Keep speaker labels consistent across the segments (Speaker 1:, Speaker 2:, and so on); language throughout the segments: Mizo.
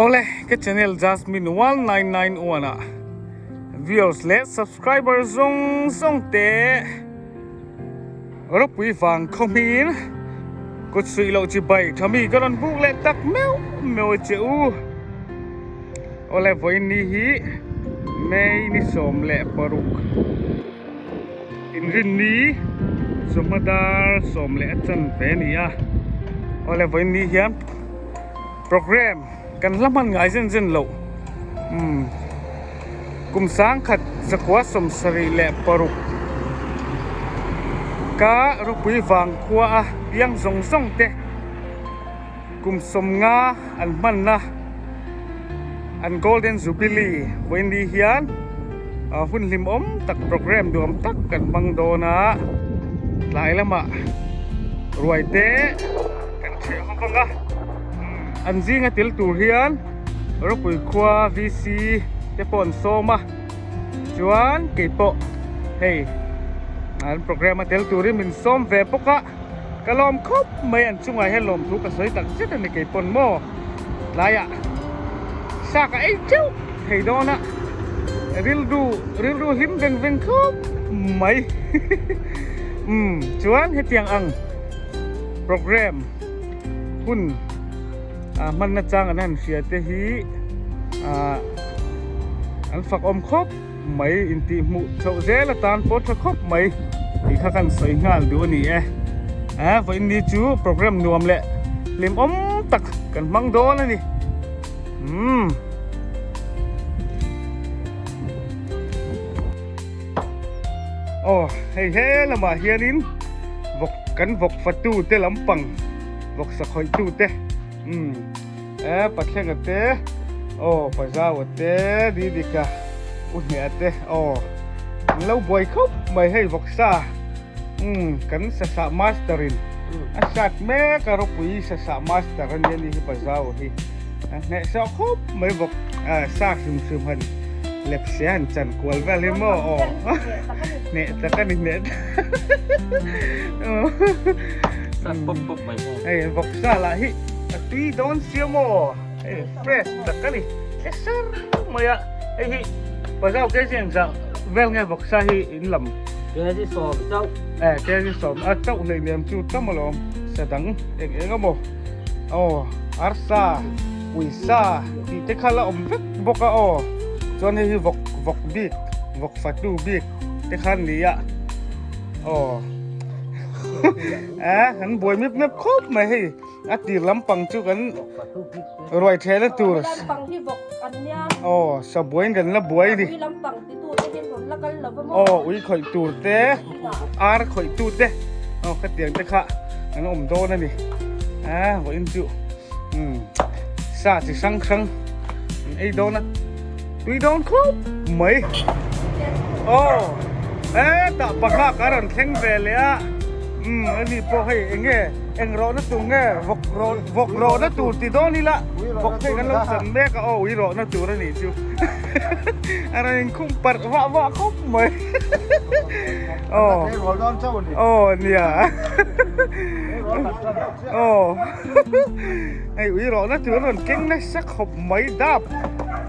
Speaker 1: Awle ka channel Jasmine 1991 ah viewers leh subscriber zawng zawng te ropui vang khawmin kut suih loh chi bai tha mi ka rawn buk leh tak meuh meuh a che u. Awle vawiin ni hi May ni 16 inrinni chawhma dar 11 a ni a. Awle vawiin ni hian. Program kan hla hman ngai zen zen loh umm kum 1976 ka ropui vang khua a piang zawng zawng te kum 50 an hmanna an Golden Jubilee vawiin hian hun hlimawm tak program nuam tak kan hmang dawn a tlai lamah ruai te kan ṭhiah ho vang a an zinga tel tur hian ropui khua VC te pawh an sawm a chuan keipawh hei an program a tel turin min sawm ve bawk a. Ka lawm khawp mai an chungah hian lawmthu ka sawi tak zet a ni kei pawn maw tlaiah sa ka ei teuh thei dawn a rilru rilru hlim veng veng khawp mai umm chuan hetiang ang program hun ah hmanna chang an han hria te hi ah an fakawm khawp. Mai intih hmuh chhoh zel atan pawh tha khawp mai tih kha kan sawi nghal duh a ni e. A vawiin ni chu program nuam leh hlimawm tak kan hmang dawn a ni. Umm. Aw hei he lamah hianin vawk kan vawk fatu te lampang vawk sakhawih tu te umm. E Pathlenga te aw Pazaua te Didika U Hneha te aw an lo buai khawp mai hei vawksa umm kan sasa master in a sat mek a ropui sasa master a nia ni hi Pazaua hi a hneh sawh khawp mai vawk sa hrim hrim han lepse han chan kual vel hi maw aw hneh tak a ni hneh tak
Speaker 2: Sat pawp pawp mai maw.
Speaker 1: Hei vawksa lah hi a tui dawn sia maw hei fresh tak a ni e sar mai a hei hi pazau kg engzah vel nge vawksa hi in lam
Speaker 2: kg sawm chauh
Speaker 1: e kg sawm a chauh hlei nem chu tam alawm sa dang eng eng emaw aw arsa uisa tih te kha la awm vek bawk a aw chuan hei hi vawk vawk bik vawk fatu bik te kha an ni a aw a an buai mep mep khawp mai hei a tir lampang chu kan ruai thehna tur aw sabuaiin kan la buai ni aw ui khawih tur te ar khawih tu te aw khatiang te kha an awm dawn a ni a vawiin chu um sa chi hrang hrang an ei dawn a tui dawn khawp mai aw e tah panga ka rawn thleng ve leh a umm ani pawh hei eng nge eng rawh na tur nge vawk rawh vawk rawh na tur ti dawn ila vawk phei kan lo chan mek a aw ui rawh na tur a nih chu a rawn inkhum parh vah vah khawp mai aw aw nia aw hei ui rawh na tur a rawn keng nasa khawp mai dap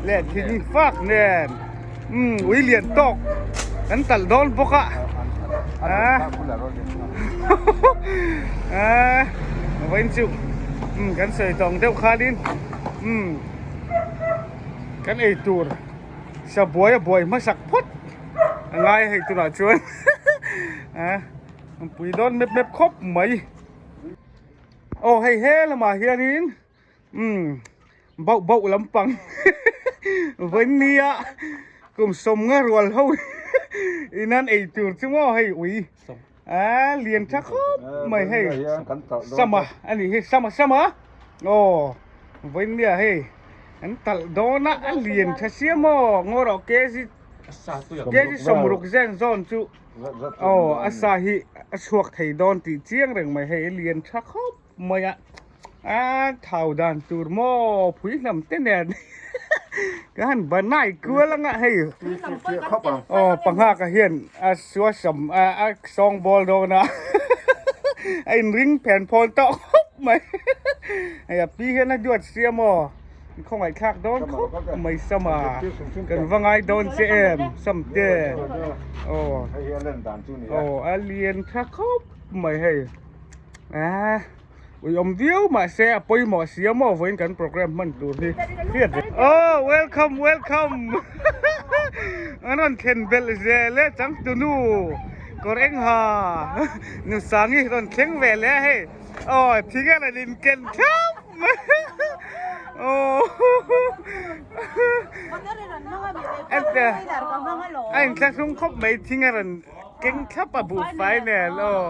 Speaker 1: leh thing fak nen umm ui lian tawk kan talh dawn bawk a a vawiin chu umm kan sawi tawng deuh khanin umm kan ei tur sa buai a buai hmasak phawt a ngai hei tunah chuan a pui dawn mep mep khawp mai. Aw hei he lamah hianin umm bauh bauh lampang vawiin nia kum 50 rual ho in an ei tur chu maw hei ui a lian tha khawp mai hei sama a nih hi sama sama aw vawiin nia hei an talh dawn a a lian tha sia maw ngaw rawh kg kg 60 zen zawn chu. Aw a sa hi a chhuak thei dawn tih chiang reng mai hei a lian tha khawp mai a a thau dan tur maw phui hnam te nen ka han banai kual anga hei aw pangha ka hian a sua sam a a sawng bawl dawn a a in ring phen phawn tawh khawp mai hei a pi hian a duat sia maw. Khawngaih thlak dawn khawp mai Sama kan va ngai dawn che em Samte aw aw a lian tha khawp mai hei ah ui awm viau mahse a pawimawh si a maw vawiin kan program hman tur hi hriat ve aw welcome welcome an rawn thlen belh zel e changtunu kawr eng ha Nusangi rawn thleng ve leh a hei aw thing a rawn inken thlap. A inthlahrung khawp mai thing a rawn keng thlap a buhfai nen aw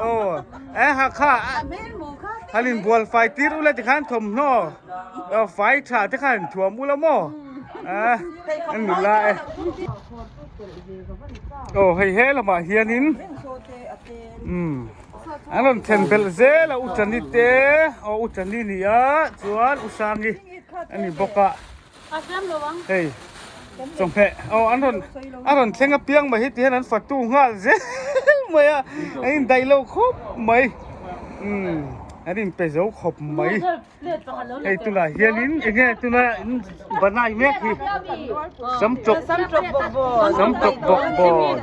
Speaker 1: aw e ha kha han inbual fai tir ula tikhan thawmhnaw fai tha te khan thuam ula maw a nula e aw hei he lamah hianin umm. An rawn then belh zel a Uchani te aw Uchani ni a chuan Usangi a ni bawk a hei chawhmeh aw an rawn a rawn thleng apiang mai hi ti hian an fatu nghal zel mai a an indaih lo khawp mai umm an inpe zo khawp mai hei tunah hianin eng nge tuna in banai mek hi samchawk samchawk bawk bawn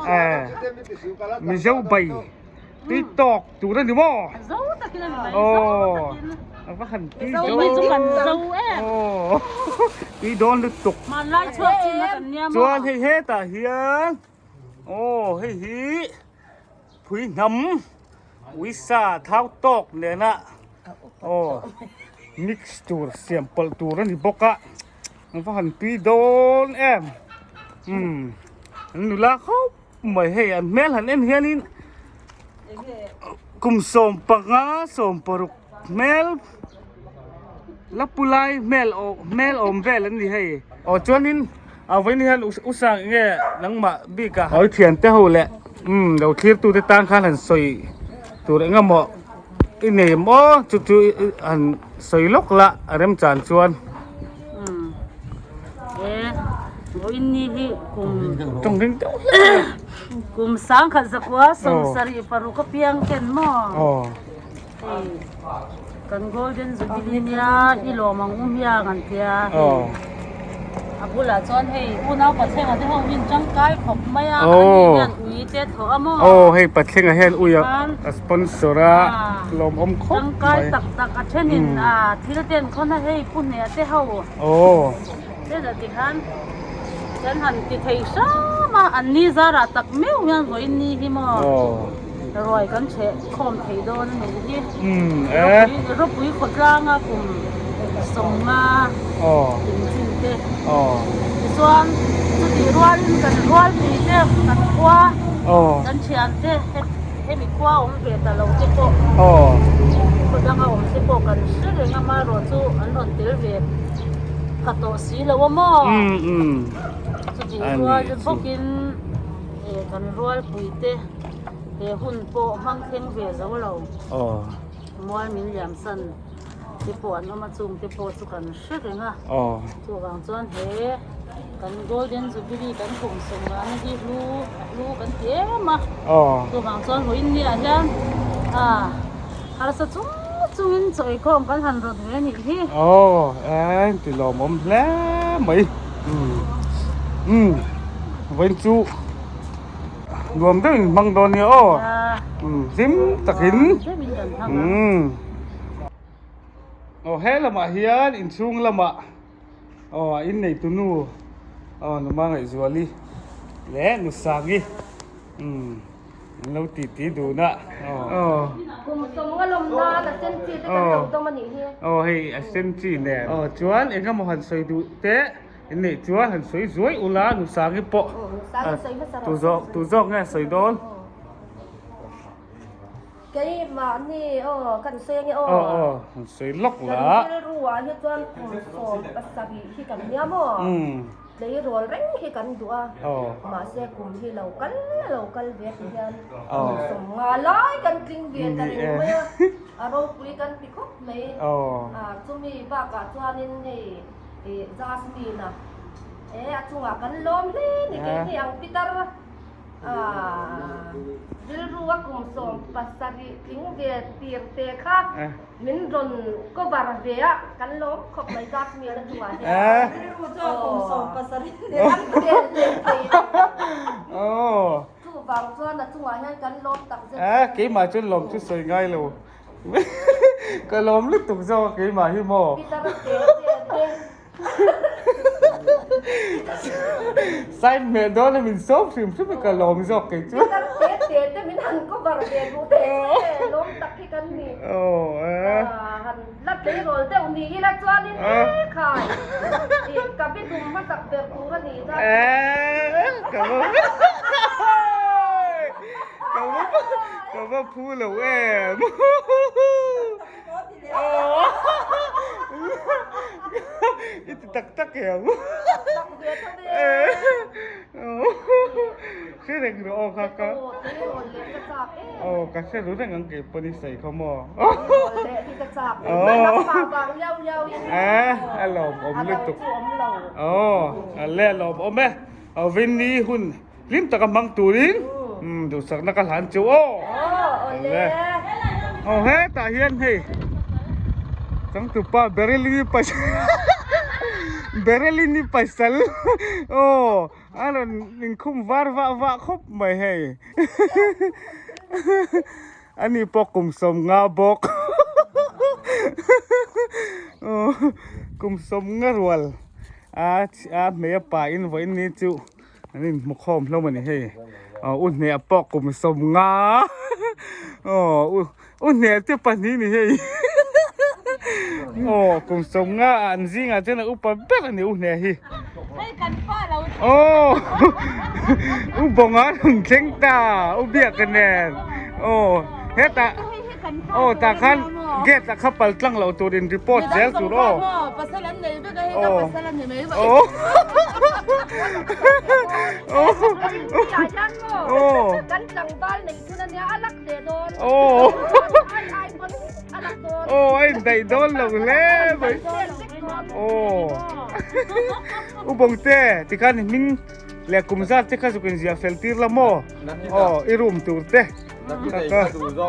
Speaker 1: eh mizo bai tui tawk tur a ni maw aw a va han tui dawn aw tui dawn lutuk chuan hei hetah hian aw hei hi phui hnam. Uisa thau tawk nena aw mix tur siam pawlh tur a ni bawk a an va han tui dawn em umm an nula khawp mai hei an hmel han en hianin kum 15 16 hmel la pu lai hmel aw hmel awm vel an ni hei aw chuanin a vawiin hian u sang enge nangmah bik a hawi thian te ho leh umm lo thlir tu te tan khan han sawi tur eng emaw i nei maw chu chu han sawi lawk la a remchan chuan
Speaker 3: umm e vawiin ni hi kum
Speaker 1: tawng ring deuh hlek
Speaker 3: kum sangkhat zakua 76 apiang ten maw
Speaker 1: aw.
Speaker 3: Hei kan golden jubilee nia i lawm ang u hmiang an tia hei a bulah chuan hei unau pathlenga te ho in tangkai khawp mai a ani hian ui te thawh a maw
Speaker 1: aw hei pathlenga hian ui a sponsor a lawmawm khawp mai
Speaker 3: tangkai tak tak a thenin a thil te an khawn a hei pu hneh te ho
Speaker 1: aw
Speaker 3: te zah tikhan kan han ti thei hram a an ni zarah tak meuh hian vawiin ni hi maw. Ruai kan chheh khawm thei dawn a nih hi. Ropui khawtlanga kum 50 inchin te. Tichuan chutih rualin kan rualpui te, kan khua, kan thian te hemi khua awm ve ta lo te pawh khaw danga awm te pawh kan hre reng a, amaherawhchu an rawn tel ve pha tawh si lo a maw? Chutih rual bawkin. He kan rualpui te he hun pawh hmang thleng ve zo lo. Mual min liam san te pawh an awm a, chung te pawh chu kan hre reng a. Chuvang chuan he kan Golden Jubilee kan kum 50 na hi hlu a hlu kan ti em a. Chuvang chuan vawiin ni ah hian harsa chung chungin chawikhawm kan han rawt ve a nih hi.
Speaker 1: Aw, eng ti lawmawm hle mai. Umm. Vawiin chu nuam deuhin hmang dawn nia aw hlim takin umm aw he lamah hian inchhung lamah aw a inneitu nu aw numa Ngaihzuali leh Nusangi umm. An lo ti ti dun a. Aw.
Speaker 4: Kum 50 lawm nan a sen chi te kan lo dawm a nih hi.
Speaker 1: Aw hei a sen chi nen. Aw chuan eng emaw han sawi duh teh in neih chuan han sawi zuai ula Nusangi pawh.
Speaker 4: Aw Nusangi sawi hmasa rawh.
Speaker 1: Tu zawk tu zawk nge a sawi dawn.
Speaker 4: Keimahni aw kan sawi ange aw.
Speaker 1: Aw aw han sawi lawk la.
Speaker 4: Kan rilru ah hi chuan kum 70 hi kan nia maw. Tleirawl reng hi kan duh a, mahse kum hi lo kal lo kal ve ti hian kum 50 lai kan tling ve ta reng mai a, a ropui kan ti khawp mai. Chumi bakah chuanin hei Jasmine-a e a chungah kan lawm hle ni keini ang pitar. Rilru a kum 70 tling ve tir te kha min rawn cover ve a, kan lawm khawp mai Jasmine a chungah hian. Rilru chu a kum 70 nen an vel leh thei lo. Chuvang chuan a chungah hian kan lawm tak zet.
Speaker 1: Keimah chuan lawm chu sawi ngai lo. Ka lawm lutuk zawk a keimah hi maw.
Speaker 4: Peter a te te te.
Speaker 1: Sign hmeh dawn a min sawm hrim hrim i ka lawm zawk kei chu.
Speaker 4: Peter te te te min han cover ve duh thei che lawm tak hi kan ni. Han la tleirawl deuh ni ila chuanin e khai ih ka bi dum hmasak ber tur a nih chuan.
Speaker 1: Ka va ka va phu lo em. I ti tak tak em?
Speaker 4: Tak ve tho ve.
Speaker 1: Hre reng rawh aw kha ka. Aw ka hre ru reng ang kei pawn i sawi kha maw. Eh a lawmawm lutuk. Aw a le a lawmawm e. Aw Vinny hun Hlim taka hmang turin duhsakna ka hlan chu aw. Awle. Aw hetah hian hei changtupa Berylini pasal Berylini pasal aw a rawn inkhum var vah vah khawp mai hei ani pawh kum 50 bawk aw kum 50 rual a a hmei a pa in vawiin ni chu. An inhmu khawm hlawm a ni hei aw u hneh pawh kum 50 aw u u hneh te pahnih ni hei aw kum 50 ah an zingah chuan a upa ber a ni u hneh hi aw u bawnga a rawn thleng ta u biak nen aw hetah aw tah khan gate ah kha pal tlang loh tur in report zel tur aw. Aw a indaih dawn lo hle mai aw u bawngte tikhan i hming leh kum zat te kha zuk inziah fel tir la maw aw i room tur te Ka zai dawn lo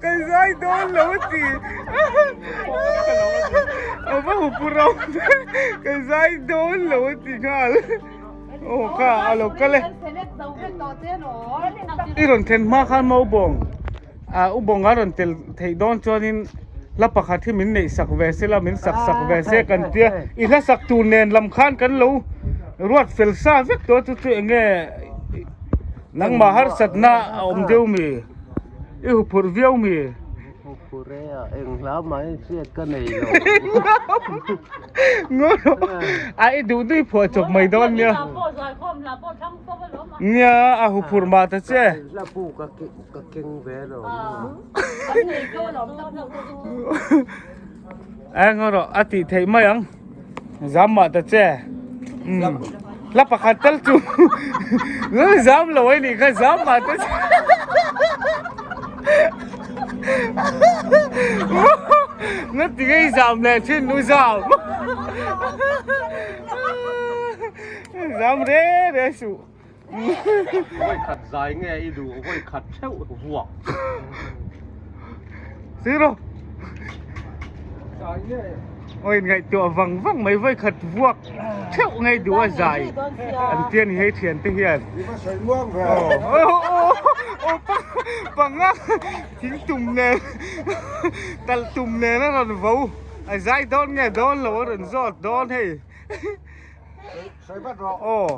Speaker 1: Ka zai dawn lo a ti A va hupu rau Ka zai dawn lo a ti nghal Aw kha a lo kal e I rawn thlen hma khan maw bawng Ah u bawng a rawn tel theih dawn chuanin hla pakhat hi min neih sak ve sela min sak sak ve se kan tia i hla sak tur nen lam khan kan lo ruat fel sa vek tawh chu chu eng nge nangmah harsatna a awm deuh mi i huphurh viau mi.
Speaker 2: Huphurh e a eng hla mai hriat ka nei lo.
Speaker 1: A i duh duh i phuah chawp mai dawn nia. Nia a huphurh mah ta che.
Speaker 2: Hla bu ka Ka keng ve lo.
Speaker 1: Eng erawh a tih theih mai ang. Zam mah ta che. Hla pakhat tal chu lal zam lo a nih kha zam mah ta che. Nga ti ngei zam leh thin u zam. Zam re re suh.
Speaker 2: Vawi khat zai nge i duh vawi khat theuh vuak.
Speaker 1: Zero.
Speaker 2: Zai nge.
Speaker 1: Oi ngaihtuah vang vang mai vawi khat vuak theuh ngei duh a zai. An tia ni hei thian te hian.
Speaker 5: I va sawi muang ve.
Speaker 1: Aw panga thing tum nen talh tum nen a rawn vo. A zai dawn nge dawn lo a rawn zawt dawn hei.
Speaker 5: Sawi vat rawh.
Speaker 1: Aw.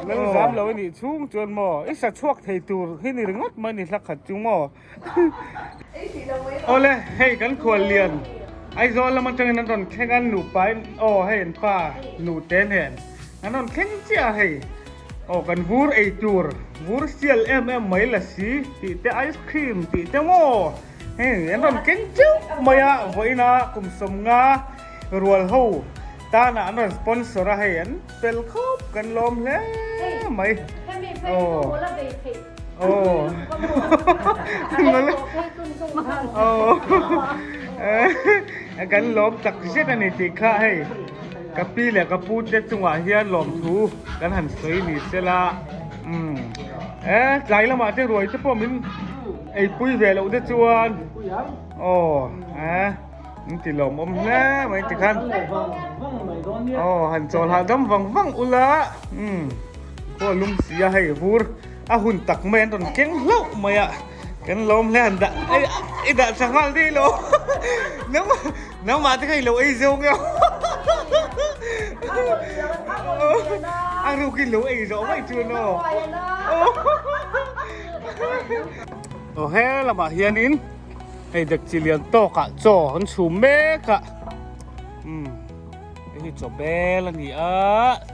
Speaker 1: Lal zam lo a nih chhung chuan maw i sa chhuak thei tur hi ni ringawt mai ni hla khat chu maw. Awle hei kan khual lian Aizawl lam atangin an rawn thleng a nupa in aw hei an pa nute nen an rawn thleng chiah a hei aw kan vur ei tur vur sial em em mai la si tih te ice cream tih te maw hei an rawn keng teuh mai a vawiin a kum 50 Rual ho tana an rawn sponsor a hei an fel khawp kan lawm hle mai. Aw. Aw. Aw. Kan lawm tak zet a ni tih kha hei ka pi leh ka pu te chungah hian lawmthu kan han sawi ni sela umm e tlai lamah te ruai te pawh min eipui ve loh te chuan aw e min ti lawmawm hle mai tikhan aw han chawl hahdam vang vang ula umm khaw lum si a hei vur a hun tak mai an rawn keng hlauh mai a. Kan lawm hle an dah ei i dah tha nghal dei lo nangmah nangmah te kha i lo ei zo nge a ruk in lo ei zawh mai chu no aw he lamah hianin hei dekchi lian tawkah chaw an chhum mek a umm hei hi chaw bel a ni a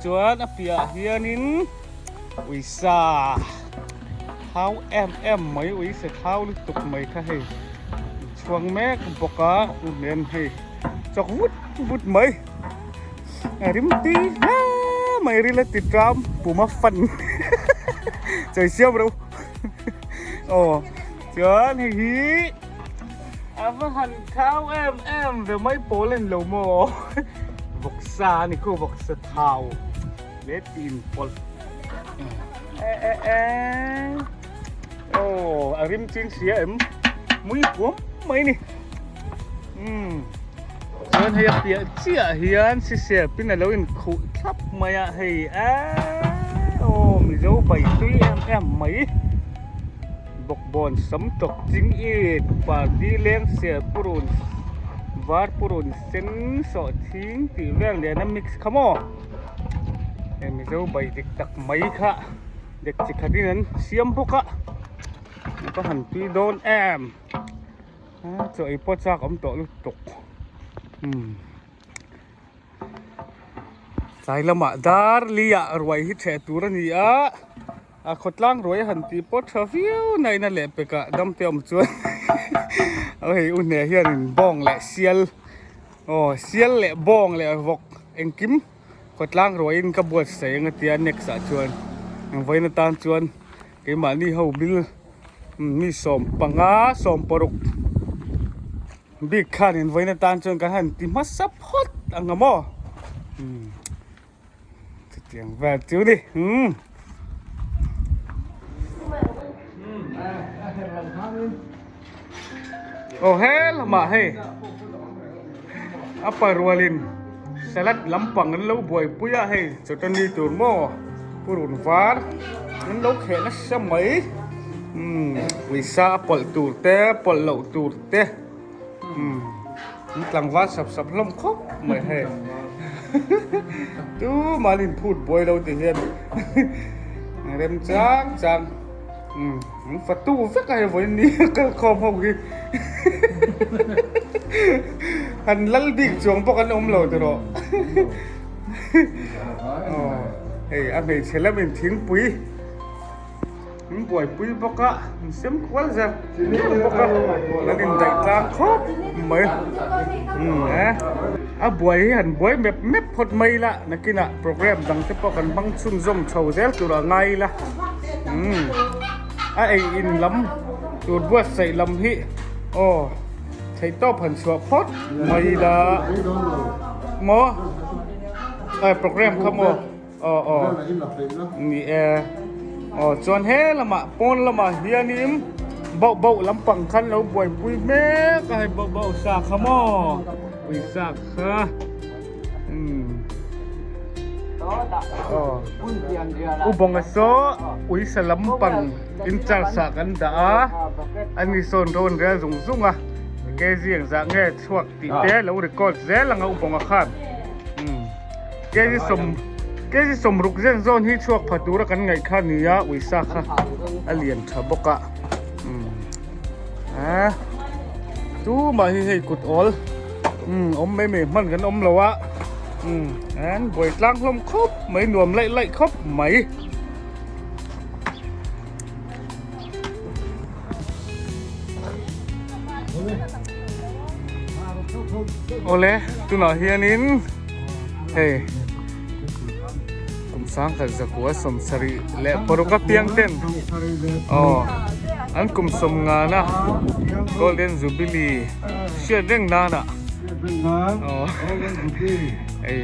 Speaker 1: chuan a piahah hianin Uisa thau em em mai uisa thau lutuk mai kha hei chhuang mek bawk a u nen hei chawk vut vut mai a rim tui hle mai ril a ti tram puma fan chawi siam reuh aw chuan hei hi a va han thau em em ve mai pawl a ni lo maw vawksa a ni khu vawksa thau. Le tin pawlh e e e oh a rim chin sia em mui puam mai ni um chuan hei a piah chiah hian sisep in alo in khuh thlap mai a hei e aw mizo bai tui em em mai bawkbawn sam tawk ching it pardi leng ser purun var purun sen sawh thing tih vel nen a mix kha maw. Hei mizo bai dik tak mai kha dek chi khatin an siam bawk a ka han tui dawn em chaw ei pawh chak awm tawh lutuk umm tlai lamah dar liah ruai hi ṭheh tur a ni a a khawtlang ruai a han tih pawh tha viau na in a lehpek ah dam te awm chuan hei u hneh hianin bawng leh sial. Aw sial leh bawng leh vawk engkim khawtlang ruaiin ka buatsaih ang a tia next ah chuan engvawiin atan chuan keimahni ho bil mi 15 16 bik khan invawiin atan chuan kan han ti hmasa phawt ang a maw umm chutiang vel chu ni umm. Aw he lamah hei a pa rualin salad lampang an lo buaipui a hei chawtani tur maw purun var an lo kheh nasa mai umm pawisa a pawlh tur te pawlh loh tur te umm an tlangval sap sap hlawm khawp mai hei tumah an inphut buai lo ti hian remchang chang. Umm an fatu vek a hei vawiin ni a kal khawm ho hi han lal bik chuang bawk an awm lo tiraw aw hei a hmeichhe lamin thingpui an buaipui bawk a an sem kual zel bawk a an indaih tlang khawp mai umm e a buai hi han buai mep mep phawt mai ila nakinah program dang te pawh kan hmang chhunzawm chho zel tur a ngai ila. Umm a ei in lam tur buatsaih lam hi aw theih tawp han chhuah phawt mai la maw ai program kha maw aw aw ni e aw chuan he lamah pawn lamah hianin bauh bauh lampang khan lo buaipui mek a hei bauh bauh sa kha maw pawisa kha. U Bawnga saw uisa lampang in charge ah kan dah a, ani sawn rawn rel zung zung a, kg engzah nge chhuak tih te lo record zel ang a U Bawnga khan kg kg 60 zen zawn hi chhuak pha tura kan ngaih kha ni a uisa kha a lian tha bawk a tumah hi hei kut awl. Umm awm mai mai hman kan awm lo a umm an buai tlang hlawm khawp mai nuam laih laih khawp mai. Awle tunah hianin hei kum 1976 a piang ten aw. An kum sawmngana Golden Jubilee hriat reng nana hei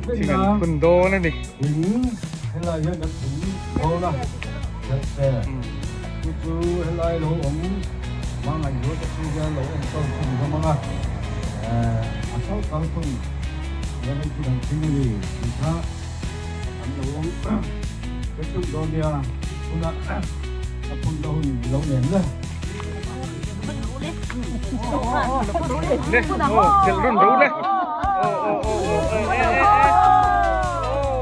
Speaker 1: thing an phun dawn a ni.
Speaker 5: Helai hian kan thing dawn a chu chu helai lo awm hmangaih te chu hian lo enkawl thung hlawm ang a a chauh kal thung hian hei chu kan thing a ni tih kha an lo awm hre theuh dawn nia huna a phun na hun lo nen le.
Speaker 1: Le aw chelh rawn ro le aw aw aw aw e e e e aw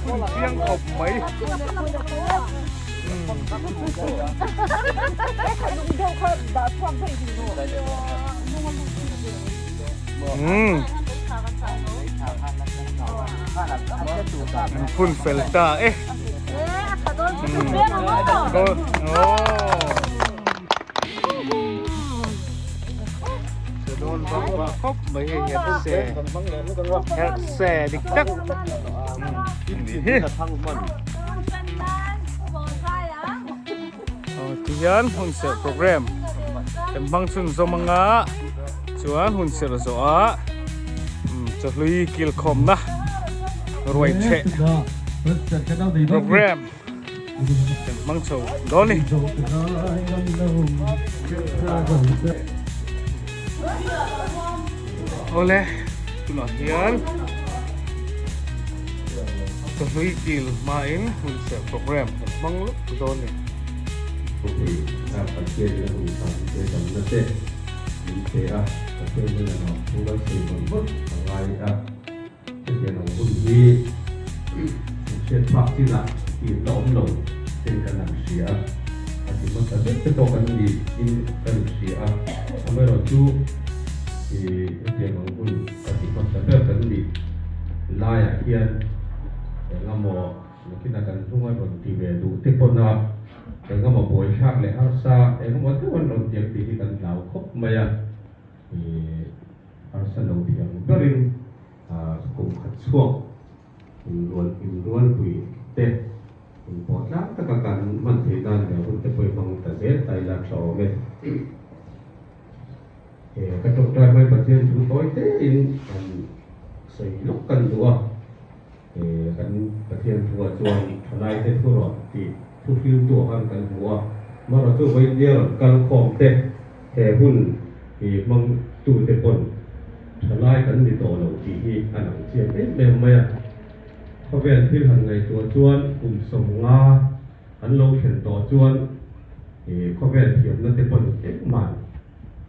Speaker 1: phun chiang khawp mai. Umm an phun fel ta e dawn vak vak khawp mai hei hian se herh se dik tak hi Aw tihian hun serh program kan hmang chhun zawm anga chuan hun serh zawh ah chawhlui kil khawmna ruai chheh program kan hmang chho dawn a ni. Awle tunah hian chawhlui kil hmain hun serh program kan hmang lawk dawn a ni.
Speaker 2: Khawpui a Pathian in a hun tha chu sawi tam na te min pe a, Pathian hian a hnam thu kan sawi vawn vawn a ngai a, hetiang ang hun hi kan hriat phak chinah tih la awm lo ten kan han hria a, a ti hmasa vek te pawh kan ni in kan inhria a, amaherawhchu hetiang ang hun ka ti hmasa ber kan nih laiah hian engemaw Nakinah kan hnung a rawn ti ve duh te pawn a, engemaw buaithlak leh harsa engemaw deuh an rawn ti ang tih hi kan hlau khawp mai a, ih harsa lo thiam berin kum khat chhuak inrual inrualpui te inpawh tlang taka kan hman theih nan leh hun te pawh i hmang ta zel ta ila tha awm e. Ka tawngtai hmai Pathian chu tawi tein kan sawi lawk kan duh a. Kan Pathian thuah chuan thalaite thu rawn tih thu hriltu ah khan kan hmu a, amaherawh chu vawiinnia rawn kal khawm te he hun hi hmangtute pawn thalai kan ni tawh lo tih hi a lang chiang em em mai a. Khawvel thil han ngaihtuah chuan kum 50 kan lo thlen tawh chuan khawvel thiamna te pawn engmah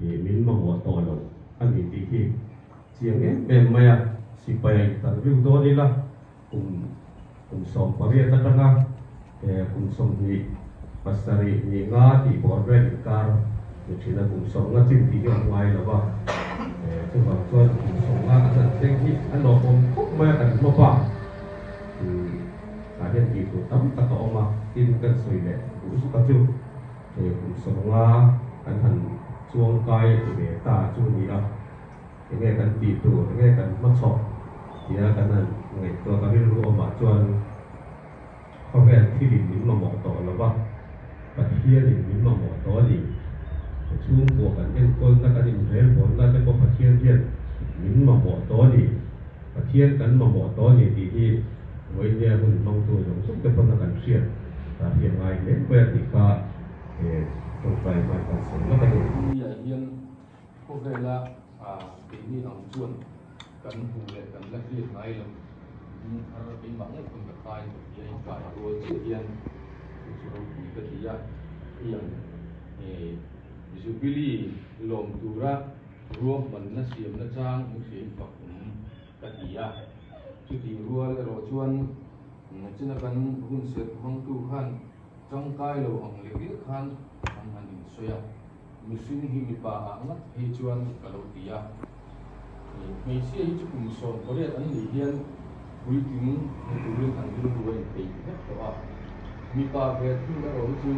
Speaker 2: min mamawh tawh lo a ni tih hi Chiang em em mai a, sipai a intar viu dawn ila, kum kum 18 atanga kum 27 ni nga tih bawr vel inkar ni thin a, kum 50 chin tih hi a awm ngai lo va, chuvang chuan kum 50 kan han thleng hi a lawmawm khawp mai a kan hma bak tah hian tih tur tam tak a awm a, tin kan sawi leh duh zuk a chu kum 50 kan han chuang kai ve ta chu ni a. Enge kan tih tur, enge kan hmachhawp tia kan han ngaihtuah ka rilru awmah chuan khawvel thilin min mamawh tawh lo va, Pathianin min mamawh tawh a ni. Chhungkua kan enkawlna, kan inrelbawnna te pawh Pathian hian min mamawh tawh a ni. Pathian kan mamawh tawh a ni tih hi vawinia hun hmangtu zawng zawng te pawna kan hriat ta hi a ngai hle mai a tih kha tawngtai hmai kan sawi lawk a ni.
Speaker 6: Nia hian Khawvela keini ang chuan kan hmu leh kan la hriat ngai lo ding thar keimah ngei pawn ka kai ka ti a, inkai rual chiah hian chu chu ropui ka ti a, hei ang Jubilee lawm tura ruahmanna siamna chang in hria in fak awm ka ti a, chutih rual erawh chuan china kan hun serh hmangtu khan tangkai lo ang lek lek khan an han insawi a. Mihring hi mipa ah ngat phei chuan ka lo ti a, hmeichhia hi chu kum 18 an nih hian puitling ni turin an rilru a inpeih vek tawh a, mipa ve thung erawh hi chu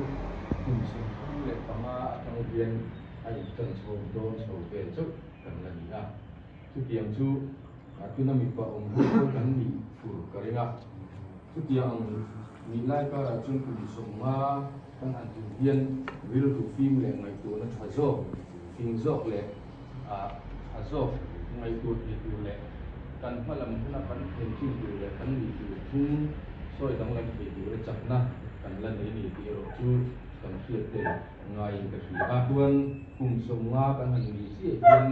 Speaker 6: kum 35 atang hian a intan chho dawn chho vel chauh kan la ni a, chutiang chu tuna mipa awm ho pawh kan nih fur ka ring a, chutiang ang nih lai karah chuan kum 50. kan han hmuh hian rilru fim leh ngaihtuahna tha zawk, fing zawk leh tha zawk ngaihtuah thei tur leh kan hma lam huna kan thlen chin tur leh kan nih tur thung sawi danglam thei tura chakna kan la nei ni tih erawh chu kan hriat tel ngaiin ka hria a. Chuan kum sawmnga kan han nih chiah hian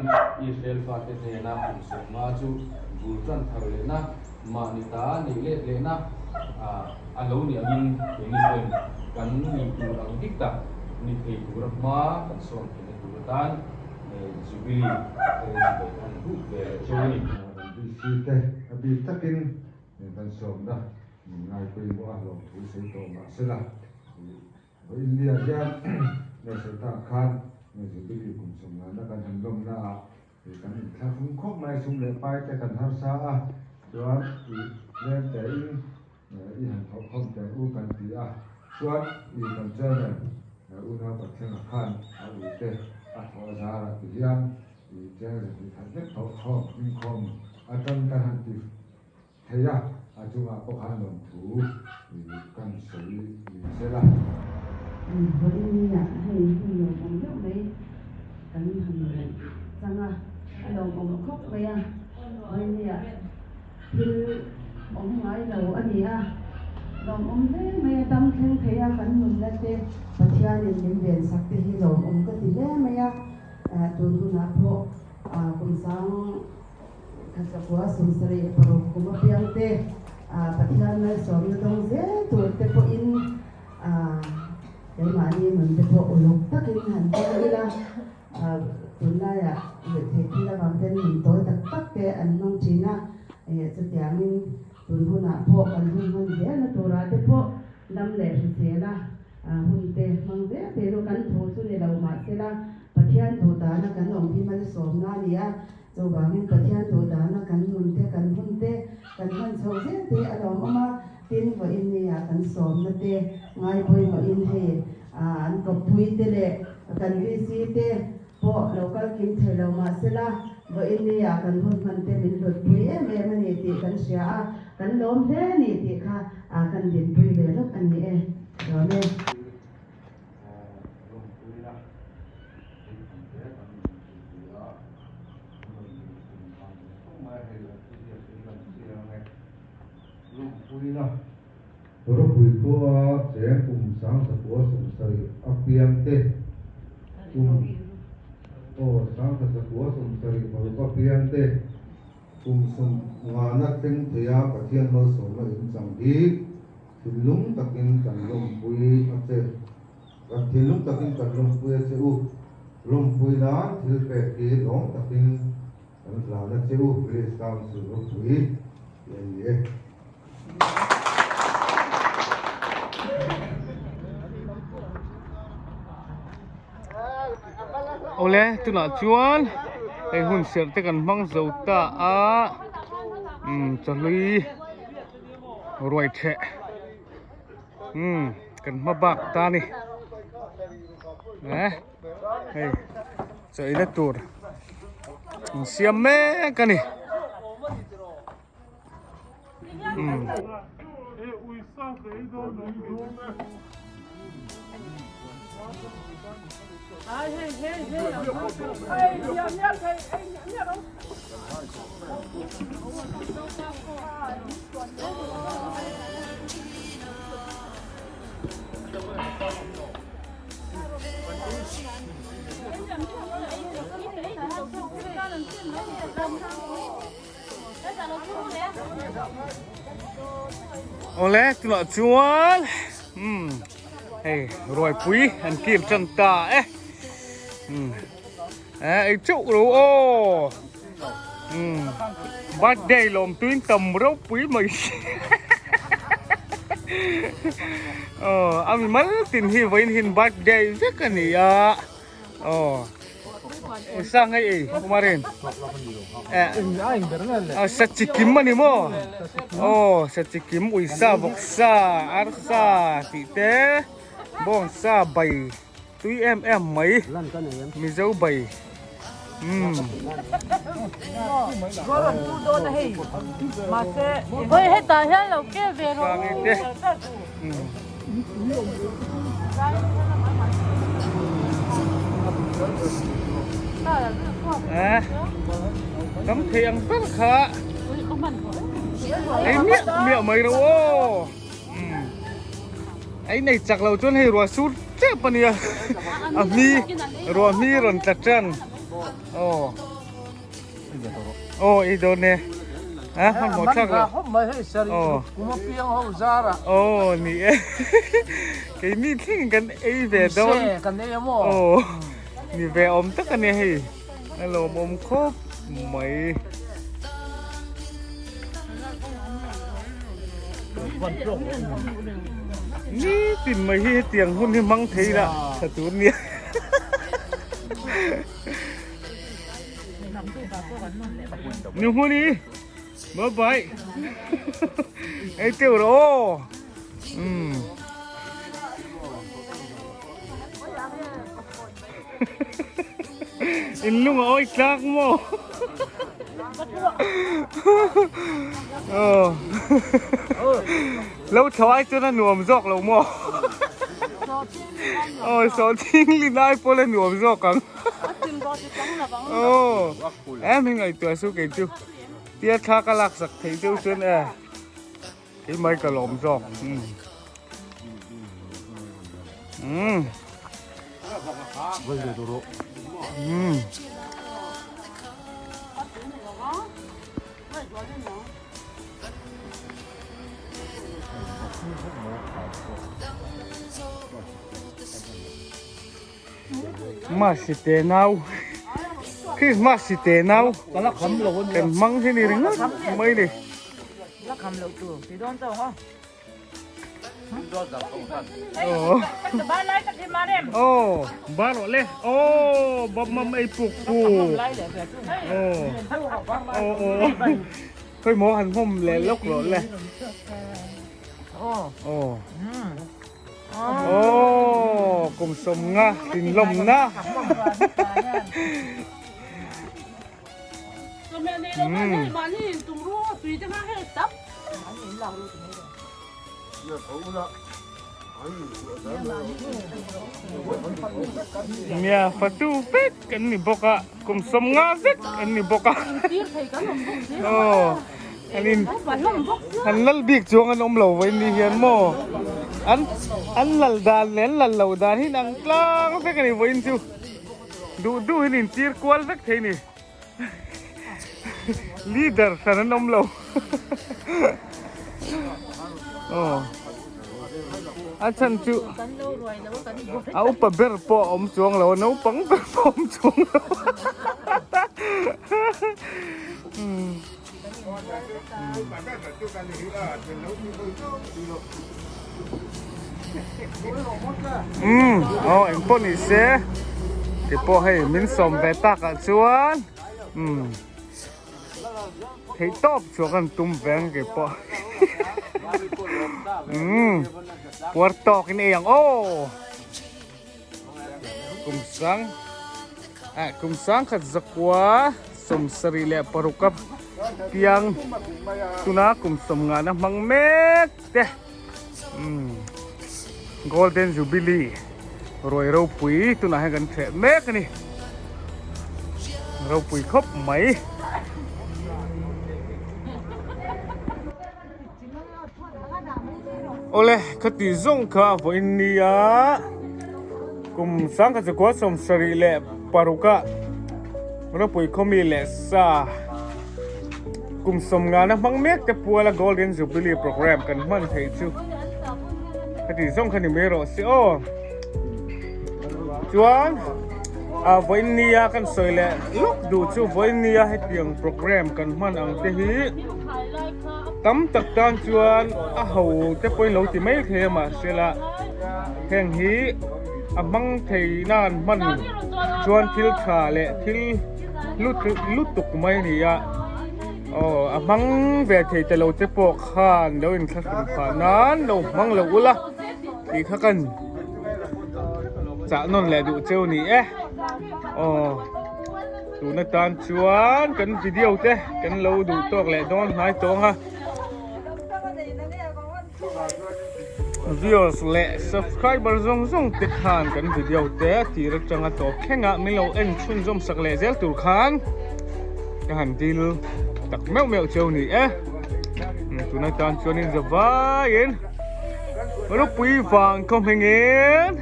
Speaker 6: Israel fate hnena kum sawmnga chu bul tan thar lehna, mahni ta neih let lehna a lo ni angin keini pawhin kan nih tur ang dik tak ni thei tura hma kan sawn theihna tur atan Jubilee Festival an buk ve leh chu a ni.
Speaker 5: NBC te a bik takin kan sawmna min ngaipawimawh a hlawhthu sawi tawh mahsela India hian Minnesota khan Jubilee kum sawmnana kan han lawmna ah kan inthlahrung khawp mai, sum leh pai te kan harsa a, chuan i leng te in i han thawh khawm teh u kan ti a, chuan i kan chairman unau Pathianga khan a ui te a thawh a zar a ti hian i cheng zahnih khat vek thawh khawm inkhawm atang kan han ti Thei a, a chungah pawh khan lawmthu kan sawi ni se la.
Speaker 7: Vawinia hei hun lawmawm deuh mai kan han neih chang a, a lawmawm khawp mai a, vawinia thil awm ngai lo a ni a, lawmawm hle mai a, dam thleng thei a kan nunna te Pathianin min vensak te hi lawmawm ka ti hle mai a, tun hunah pawh kum sang Khasakua sawmsarih paruk kum apiang te Pathian malsawmna dawng zel tur te pawhin keimahni nun te pawh uluk takin han hmang ila, tunlaiah lehthei thil avang ten nun tawi tak tak te an hmang thin a, chutiangin tun hunah pawh kan hun hman zelna turah te pawh dam leh hrisel a hun te hmang zel thei ru kan thu chu ni lo mahsela Pathian duhdana kan awm hi malsawmna a ni a. Chuvangin Pathian duhdana kan nun te, kan hun te, kan hman chhoh zel te a lawmawm a, tin vawiin nia kan sawmna te ngai pawimawhin hei an kawppui te leh kan VC te pawh lo kal kim thei lo mahsela vawiin nia kan hun hman te min hlutpui em em a ni tih kan hria a, kan lawm hle a ni tih kha kan dinpui ve lawk a ni e. Lawm e.
Speaker 5: Lawmpuina thil tam te kan inpui a, an rawn inpui vang ve fo mai a, hei lah chu biakin kan chiang e. Lawmpuina ropui khua cheng kum sangzakua sawmsarih a piang te kum aw sangzakua sawmsarih paruk a piang te kum sawm ngana thleng thei a Pathian malsawmna in chang hi Thinlung takin kan lawmpui a che. Kan thinlung takin kan lawmpui a che u. Lawmpui nan thil pek hi lawm takin kan hlan a che u, Village Council ropui tih a ni e.
Speaker 1: Awle tunah chuan hei hun serh te kan hmang zo ta a umm chawhlui. Ruai theh umm kan hma bak ta ni eh hei chaw eina tur an siam mek a ni umm. Awle tunah chuan umm hei ruaipui an kil tan ta e umm eh ei teuh lo aw umm birthday lawm tuin tam ropui mai si aw a mi mal tin hi vawiin hian birthday vek a ni a. Aw sang hei ei Kumarin eh sa chikim ani maw aw sa chikim uisa vawksa arsa tih te bawngsa bai tui em em mai mizo bai umm
Speaker 3: Hetah hian lo ke ve rawh u.
Speaker 1: Eh, tam thei ang ber kha ei miah miah mai ro aw. Ei nei chak lo chuan hei ruah sur tep a nia a hmi ruah hmi rawn tla tan aw aw ei dawn e a hmanhmawh thlak lo aw aw ni e keini thleng kan ei ve dawn aw ni ve awm tak a nia hei a lawmawm khawp mai. Nitin mai hi hetiang hun hi hmang thei la tha tur nia. Nu hmuni bye bye. Ei teuh rawh aw. Umm. In lung a awi tlak maw? Aw. Lo tho ai chuan a nuam zawk lo maw? Aw sawhthing lin ai pawl a nuam zawk ang. Aw. Em hi ngaihtuah su kei chu. Tia thla ka lak sak theih deuh chuan e. Kei mai ka lawm zawk. Umm. Umm. Umm. Masi te nau Christmas si te nau kan hmang hi ni ringawt mai ni. Aw ba rawh le aw bawm mam ei puk puk aw aw aw khawi maw han hmawm leh lawk rawh le aw Aw, kum sawmnga inlawmna. Nia fatu vek an ni bawk a, kum sawmnga vek an ni bawk a. Aw. An in an lal bik chuang an awm lo vawi ni hian maw an an lal dan leh an lal loh dan hi inang tlang vek a ni vawiin chu duh duh hian in tir kual vek thei a ni leader hran an awm lo aw a chhan chu a upa ber pawh a awm chuang lo a naupang ber pawh a awm chuang lo. Umm aw eng pawh ni se ti pawh hei min sawm ve tak ah chuan umm theih tawp chu kan tum ve ang kei pawh umm puar tawk in ei ang aw kum sang ah kum sang khat zakua 76 a piang tuna kum sawmngahna hmang mek te umm golden jubilee ruai ropui tunah hian kan hreh mek a ni ropui khawp mai. Awle khati zawng kha vawiin nia kum 1976 ah ropui khawmi leh sa kum 50 na hmang mek te puala Golden Jubilee program kan hman theih chu khati zawng kha ni mai rawh se aw chuan a vawiin nia kan sawi leh lawk duh chu vawiin nia hetiang program kan hman ang te hi. Tam tak tan chuan a ho te pawhin lo ti mai thei a mahsela heng hi a hmang thei nan hman chuan thil tha leh thil lutuk mai a ni a aw a hmang ve thei ta lo te pawh khan lo inthlahrun phah nan lo hmang lo ula tih kha kan chah nawn leh duh cheu a ni e aw. Tun atan chuan kan video te kan lo duh tawk leh dawn hnai tawng a. Viewers leh subscriber zawng zawng te khan kan video te tir atanga tawp thlengah min lo en chhunzawm sak leh zel tur khan ka han dil tak meuh meuh cheu ni e. Tuna tan chuanin zavaiin ropui vang khaw hmingin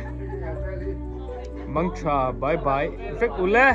Speaker 1: mangtha bye bye vek ule.